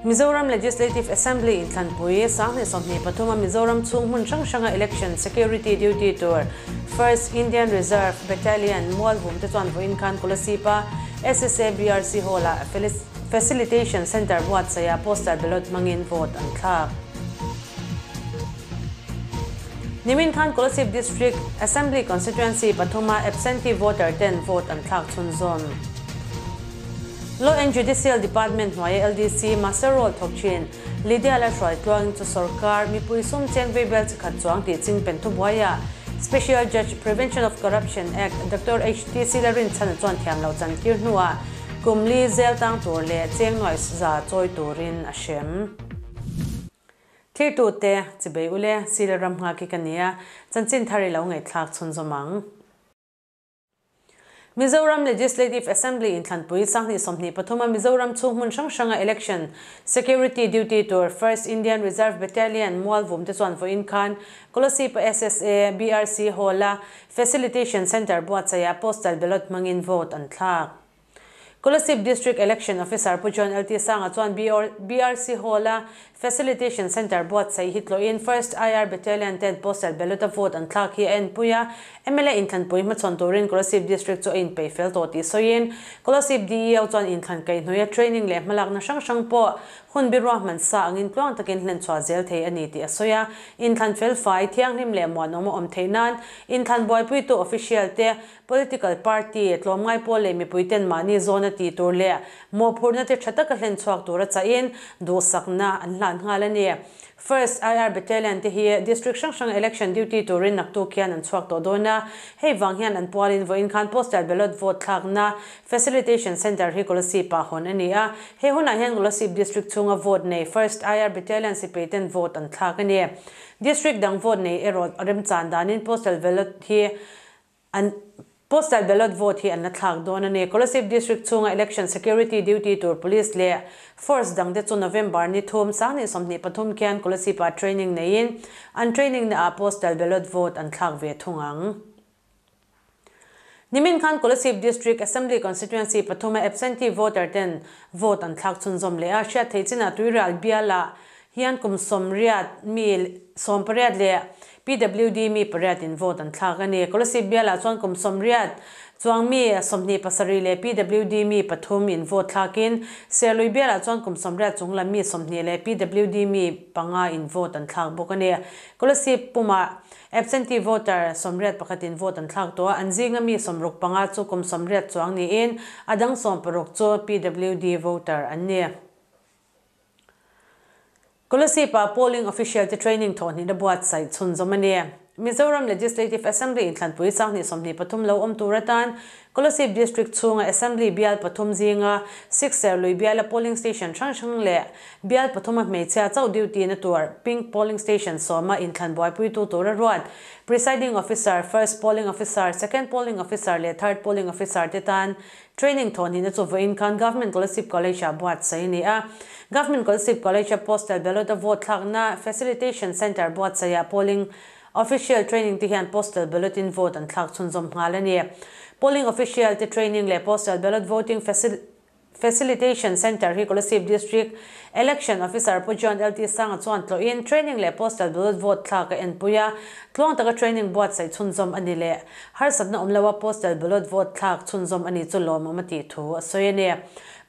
Mizoram Legislative Assembly inthlanpui 2023 a Mizoram chhung hmun hrang hranga Election Security Duty tur First Indian Reserve Battalion Mualvum te chuan vawiin khan Kolasib-a SSA BRC Hall-ah Facilitation Centre buatsaihah Postal Ballot hmangin vote an thlak. Nimin khan Kolasib District Assembly Constituency pathuma absentee voter ten vote an thlak chhunzawm. Law and Judicial Department hnuaia LDC Master Roll thawk thin Lydia Lalhruaitluangin chu sorkar mipui sum cheng veibel chi khat chuang tih ching pen thubuaiah Special Judge Prevention of Corruption Act Doctor HTC Lalrinchhana chuan thiam lo chan tir hnuah kum li zel tang tur leh cheng nuaih za chawi turin a hrem. Thirtute, chibei ule, Sir ram nghak hi ka nia, chanchin thar i lo ngaihthlak chhunzawm ang. Mizoram Legislative Assembly inthlanpui 2023 a Mizoram chhung hmun hrang hranga Election Security Duty tur First Indian Reserve Battalion Mualvum te chuan vawiin khan Kolasib SSA BRC Hall-a Facilitation Centre buatsaihah Postal Ballot hmangin vote an thlak. Kolasib District Election Officer Pu John LT Sanga chuan BRC Hall-a Facilitation Centre buatsaih hi tlawhin First IR Battalion ten Postal Ballot-a vote an thlak hi a enpui a, mla inthlanpui hmachhawn turin Kolasib District chu a inpeih fel tawh tih sawiin Kolasib DEO chuan inthlan kaihhnawih a training leh hmalakna hrang hrang pawh hun biruahman sa angin tluang takin hlenchhuah zel thei a ni tih a sawi a, inthlan felfai, thianghlim leh muanawm a awm theih nan inthlan buaipuitu official te Political party, tlawmngai pawl leh mipuiten mahni zawn a tih tur leh mawhphurhna te tha taka hlen chhuak tura chahin duhsakna an hlan nghal a ni. First IR Battalion te hi District hrang hrang election duty turin naktuk hian an chhuak tawh dawn a, hei vang hian an pualin vawiin khan Postal Ballot vote thlakna Facilitation Centre hi Kolasib ah hawn a ni a, he hunah hian Kolasib District chhunga vote nei First IR Battalion sipaiten vote an thlak a ni. District dang vote nei erawh remchan danin Postal Ballot hi An Postal Ballot vote hi an la thlak dawn a ni. Kolasib District chhunga Election Security Duty tur Police leh Force dangte chu November ni thum, 2023 khian Kolasib-ah training neiin an training naah Postal Ballot vote an thlak ve thung ang. Nimin khan Kolasib District Assembly Constituency pathuma absentee voter ten vote an thlak chhunzawm leh a, hriat theih chinah Tuirial bialah hian kum 80 mi 18 leh PWD mi pariat in vote an thlak a ni. Kolasib bialah chuan kum 80 chuang mi 27 leh PWD mi pathum in vote thlakin Serlui bialah chuan kum 80 chung lam mi 20 leh PWD mi panga in vote an thlak bawk a ni. Kolasib pumah absentee voter 81 in vote an thlak tawh a, an zinga mi 65 chu kum 80 chuang niin a dang 16 chu PWD voter an ni. Kolasib-ah polling official te training thawhhnihna buatsaih chhunzawm a ni. Mizoram Legislative Assembly inthlanpui 2023 lo awm tur atan Kolasib District chhunga Assembly bial pathum zinga Sikser lui biala polling station hrang hrang leh bial pathuma hmeichhia chauh duty na tur Pink Polling Station sawma inthlan buaipuitu tura ruat Presiding Officer, First Polling Officer, Second Polling Officer leh Third Polling Officer te tan Training thawhnihna chu vawiin khan Government Kolasib College-ah buatsaih a ni a. Government Kolasib College-a Postal Ballot-a vote thlakna Facilitation Centre buatsaihah Polling Official Training te hian Postal Ballot-in vote an thlak chhunzawm nghal a ni. Polling Official te training leh Postal Ballot Voting Facilitation Centre hi Kolasib District Election Officer Pu John LT Sanga chuan tlawhin training leh Postal Ballot vote thlak a enpui a, tluang taka training buatsaih chhunzawm a ni leh harsatna awm loa Postal Ballot vote thlak chhunzawm a ni chu lawmawm a tih thu a sawi a ni.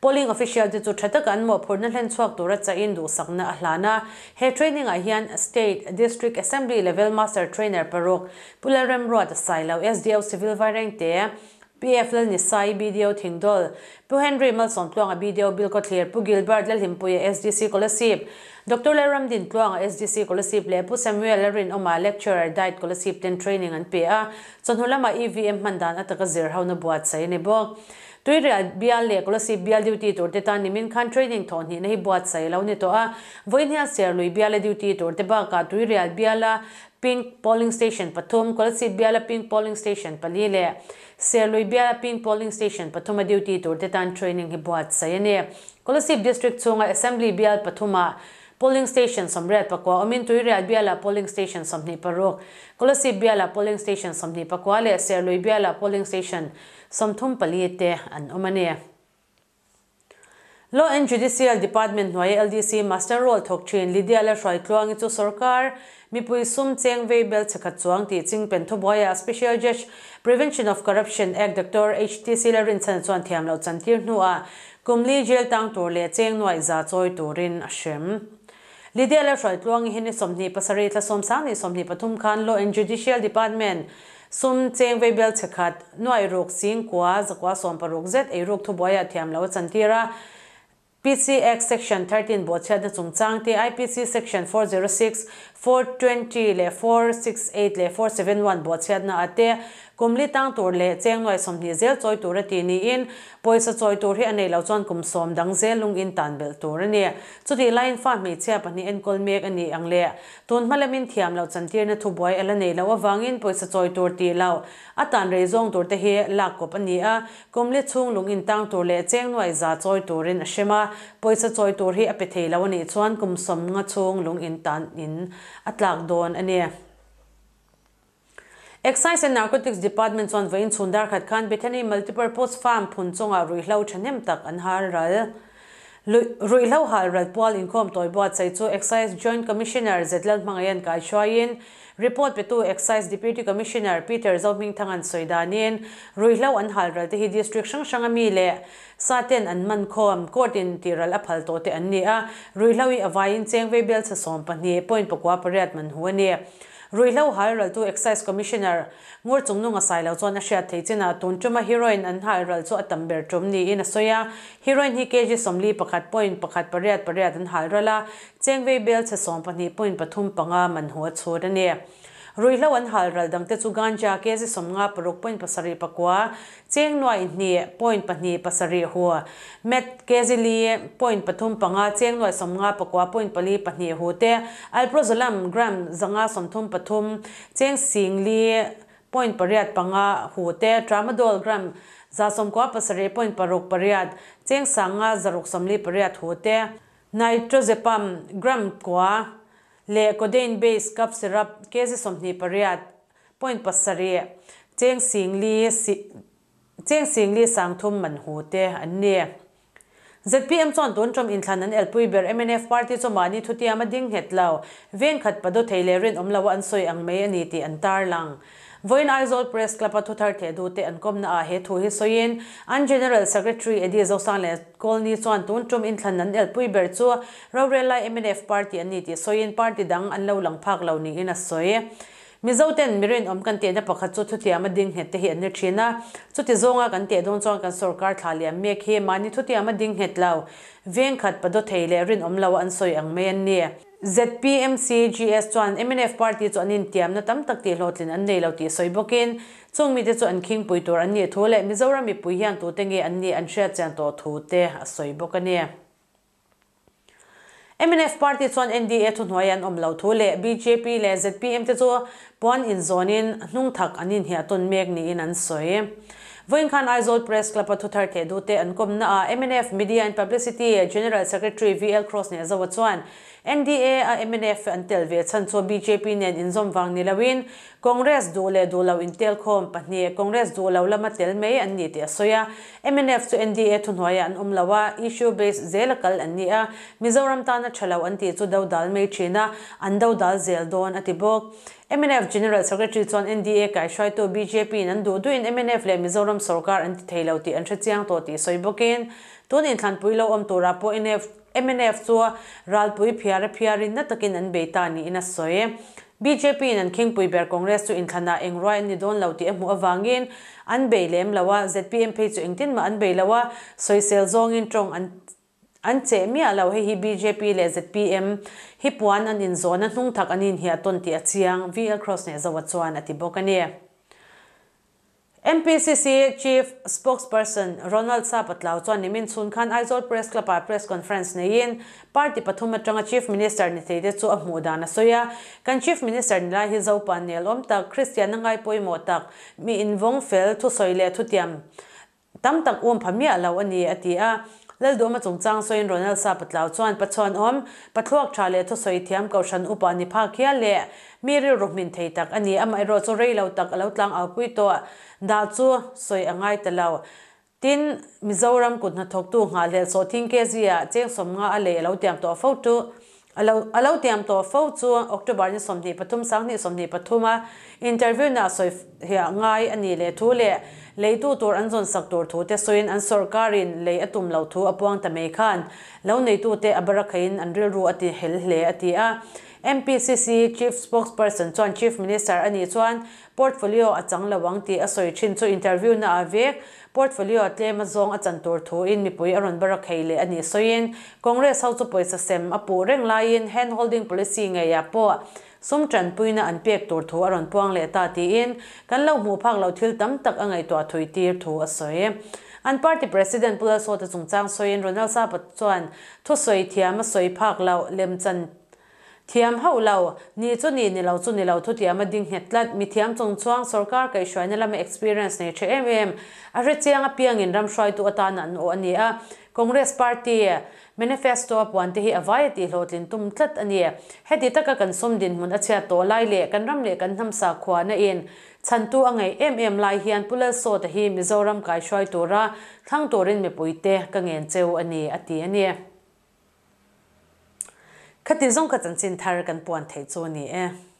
Polling official te chu tha taka an mawhphurhna hlen chhuak tura chahin duhsakna a hlan a, he training ah hian State, District Assembly level Master Trainer paruk Pu Lalremruat Sailo, SDO Civil Vairengte, PF Lalnisai, BDO Thingdawl, Pu Henry Malsawmtluanga, BDO Bilkhawthlir, Pu Gilbert Lalhimpuia, SDC Kolasib, Doctor Lalramdin Tluanga, SDC Kolasib leh Pu Samuel Lalrinawma, Lecturer, Diet Kolasib ten training an pe a, chawhnu lamah EVM hman dan ataka zir hona buatsaih a ni bawk. Tuirial bial leh Kolasib bial duty tur te tan nimin khan training thawhhnihna hi buatsaih a lo ni tawh a, vawiin hian Serlui biala duty tur te bakah Tuirial biala Pink Polling Station pathum, Kolasib biala Pink Polling Station pali leh Serlui biala Pink Polling Station pathuma duty tur te tan training hi buatsaih a ni. Kolasib District chhunga Assembly bial pathuma Polling Station 84 awmin Tuirial biala Polling Station 26, Kolasib biala Polling Station 24 leh Serlui biala Polling Station 34 te an awm a ni. Law and Judicial Department hnuaia LDC Master Roll thawk thin Lydia Lalhruaitluangi chu sorkar mipui sum cheng vei bel chhekhat chuang tih chingpen thubuaiah Special Judge Prevention of Corruption Act Doctor HTC Lalrinchhana chuan thiam loh chantir hnuah kum li jail tang tur leh cheng nuaih za chawi turin a hrem. Lydia Lalhruaitluangi hi ni 27 thla 10 23 khan Law and Judicial Department sum cheng vei bel chhekhat nuaih ruk sing kua zakua 60 zet eiruk thubuaiah thiam loh a chantir a. PC Act Section 13 bawhchhiatna chungchang te, IPC Section 406, 420 leh 468 leh 471 bawhchhiatna ah te kum li tang tur leh cheng nuai 20 zel chawi tur a ti niin pawisa chawi tur hi a nei lo chuan kum 10 dang zel lung in tan belh tur a ni. Chutih laiin fa hmeichhia pahnih enkawl mek a ni ang le. Tun hma lamin thiam loh chantirna thubuai a la nei loh avangin pawisa chawi tur tih loh a tan rei zawng tur te hi lak kawp a ni a. Kum li chhung lung in tang tur leh cheng nuai za chawi turin a hrem a, pawisa chawi tur hi a pe thei lo a nih chuan kum 50 chhung lung in tan in a tlak dawn a ni. Excise and Narcotics Department chuan vawiin chhun dar khat khan Bethany Multipurpose Farm phun chungah ruihhlo thahnem tak an hal ral. Ruihhlo hal ral pual inkhawm tawi buatsaih chu Excise Joint Commissioner Zetlal hmangaihan kai hruaiin report petu Excise Deputy Commissioner Peter Zohmingthangan sawi danin ruihhlo an hal ral te hi district hrang hranga mi leh sa ten an man khawm court in tihral a phal tawh te an ni a, ruihhlo hi a vaiin cheng vei bel chhe 12.98 man hu a ni. Ruihhlo hal ral tu Excise Commissioner Ngur chungnung a sai lo chuan a hriat thei chinah tun tuma heroin an hal ral chu a tam ber tum niin a sawi a, heroin hi kg 41.188 an hal ral a, cheng vei bel chhe 12.35 man hu a chhut a ni. Ruihhlo an hal ral dangte chu ganja kg 56.79 cheng nuai 2.27 hu, meth kg 4.35 cheng nuai 59.42 hu te, alprazolam gram 133 cheng sing 4.85 hu te, tramadol gram 97.68 cheng 5,648 hu te, nitrazepam gram 9 leh codeine base cough syrup kg 28.7 cheng sing li cheng sing li sang thum man hu te an ni. ZPM chuan tun tum inthlan an elpui ber MNF party chu mahni thutiam a ding nghet lo veng khat pado thei leh rinawm lo an sawi ang mai a ni tih an tar lang. Vawiin Aizawl Press Club a thuthar theh duh te an kawmna ah he thu hi sawiin an General Secretary Eddie Zosang leh Kawlni chuan tun tum inthlan an elpui ber chu rorel lai MNF party an ni tih sawiin party dang an lo lang phak lo niin a sawi. Mizo ten mi rinawm kan tehna pakhat chu thutiam a ding nghet te hi an ni thin a, chuti zawnga kan teh dawn chuan kan sorkar thla liam mek hi mahni thutiam a ding nghet lo veng khat pado thei leh rinawm lo an sawi ang mai an ni. ZPMCGS chuan MNF party chu an intiamna tam tak tih hlawhtlin an nei lo tih sawi bawkin chung mite chu an khingpui tur an nih thu leh Mizoram mipui hian tute nge an nih an hriat chian tawh thu te a sawi bawk a ni. MNF party chuan NDA thuhnuai an awm lo thu leh BJP leh ZPM te chu puan inzawnin hnung thak an inhiah tawn mek niin an sawi. Vawiin khan Aizawl Press Club a thuthar theh duh te an kawmna ah MNF Media and Publicity General Secretary VL Cross Nehzawa chuan NDA a MNF an tel ve chhan chu BJP nen inzawm vang ni loin Congress duh leh duh lo intel khawm pahnih Congress duh lo lama tel mai an ni tih a sawi a. MNF chu NDA thuhnuaiah an awm lo a, issue based zel a kal an ni a, Mizoram tana tha lo an tih chu do dal mai thin a, an do dal zel dawn a ti bawk. MNF General Secretary chuan NDA kaihruaitu BJP in an duh duhin MNF leh Mizoram sorkar an ti thei lo tih an hre chiang tawh tih sawi bawkin tun inthlanpui lo awm turah pawh MNF chu ralpui phiar a phiarin na takin an bei ta niin a sawi. BJP in an khingpui ber Congress chu inthlanah eng ruai an ni dawn lo tih a hmuh avangin an bei lem lo a, ZPM phei chu engtin mah an bei lo a, sawisel zawngin tawng an an cheh miah lo. Hei hi BJP leh ZPM hi puan an inzawn a, hnung thak an inhiah tawn tih a chiang, VL Cross Nehzawa chuan a ti bawk a ni. MPCC Chief Spokesperson Ronald Sapatlau chuan nimin chhun khan Aizawl Press Club ah press conference neiin party pathum atanga Chief Minister ni thei te chu a hmuh dan a sawi a. Kan Chief Minister ni lai hi Zopa nel awm tak, Kristian a ngai pawimawh tak, mi invawng fel, thusawi leh thutiam tam tak um pha miah lo a ni, a ti a. Lalduhawma chungchang sawiin Ronald Sapatlau chuan Pathuan awm, Pathluak tha leh thusawi thiam kohhran upa ni phak hial leh mi rilru hmin thei tak a ni. Amaherawhchu rei lo tak a lo tlang au pui tawh dah chu sawi a ngai ta lo. Tin, Mizoram kut hnathawktu nghahhlelh sawhthing kg-ah cheng 50 a lei a lo tiam tawh fo chu a lo tiam tawh fo chu October ni 23, 2023 a interview na sawi hiah ngai a nih leh thu leh leitu tur an zawn sak tur thu te sawiin an sawrkarin lei a tum loh thu a puang ta mai khan lo neitute a barakhaiin an rilru a ti hel hle a ti a. MPCC Chief Spokesperson chuan Chief Minister a nih chuan Portfolio a chang lo ang tih a sawi thin chu interview na ah vek portfolio tlem a zawng a chan tur thu in mipui a rawn barak thei leh a nih sawiin Congress ho chu pawisa sem a puh reng laiin hand holding policy ngei ah pawh sum tanpuina an pek tur thu a rawn puang leh ta tiin kan lo hmuh phak loh thil tam tak a ngaihtuah thui tir thu a sawi. An party president Pu Lalsawta chungchang sawiin Ronald Sapa chuan thusawi thiam a sawi phak loh lemchan Thiam hauh lo, ni chu ni, ni lo chu ni lo, thutiam a ding nghet tlat. Mi thiam chung chuang sorkar kaihhruaina lama experience nei tha em em, a hre chiang apiangin ram hruaitu atana an awh a ni a. Congress Party manifesto a puan te hi a vai a tih hlawhtlin tum tlat a ni. Heti taka kan sum dinhmun a chhiat tawh lai leh kan ram leh kan hnam sakhuana in chhantu a ngaih em em lai hian Pu Lalsawta hi Mizoram kaihruai tura thlang turin mipuite ka ngen cheu a ni, a ti a ni. Khati zawng kha chanchin thar kan puan theih chu a ni e.